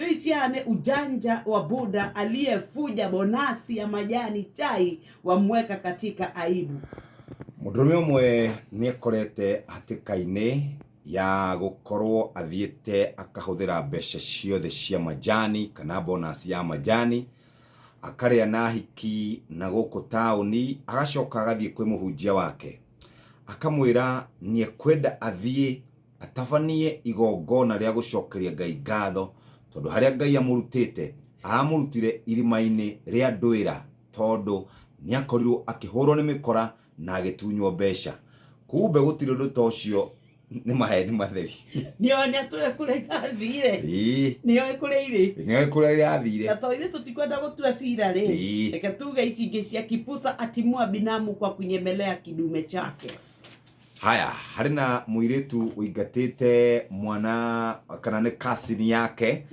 Rĩu ici haha nĩ ujanja wa Buda aliyefuja bonasi ya majani chai wamweka katika aibu. Mũndũrũme ũmwe nĩ akorete hatĩka-inĩ ya gũkorwo athiĩte akahũthĩra mbeca ciothe cia majani kana bonus ya majani, akarĩa na hiki na gũkũ taũni, agacoka agathiĩ kwĩ mũhunjia wake akamwĩra nĩ ekwenda athiĩ atabanie igongona rĩa gũcokeria Ngai ngatho, tondũ harĩa Ngai amũrutĩte aramũrutire irima-inĩ rĩa ndwĩra, tondũ nĩ akorirwo akĩhũrwo nĩ mĩkora na agĩtunywo mbeca. Kumbe gũtirĩ ũndũ ta ũcio, nĩ maheni matheri. Nĩoĩ nĩ atũĩ kũrĩa irathire. Nĩoĩ kũrĩa irĩ. Nĩoĩ kũrĩa irathire. Na to ithuĩ tũtikwenda gũtua cira rĩ, reke tuge ici ingĩ cia kipusa atimua binamu kwa kunyemelea kidume chake. Haya, harĩ na mũirĩtu ũingatĩte mwana kana nĩ cousin yake.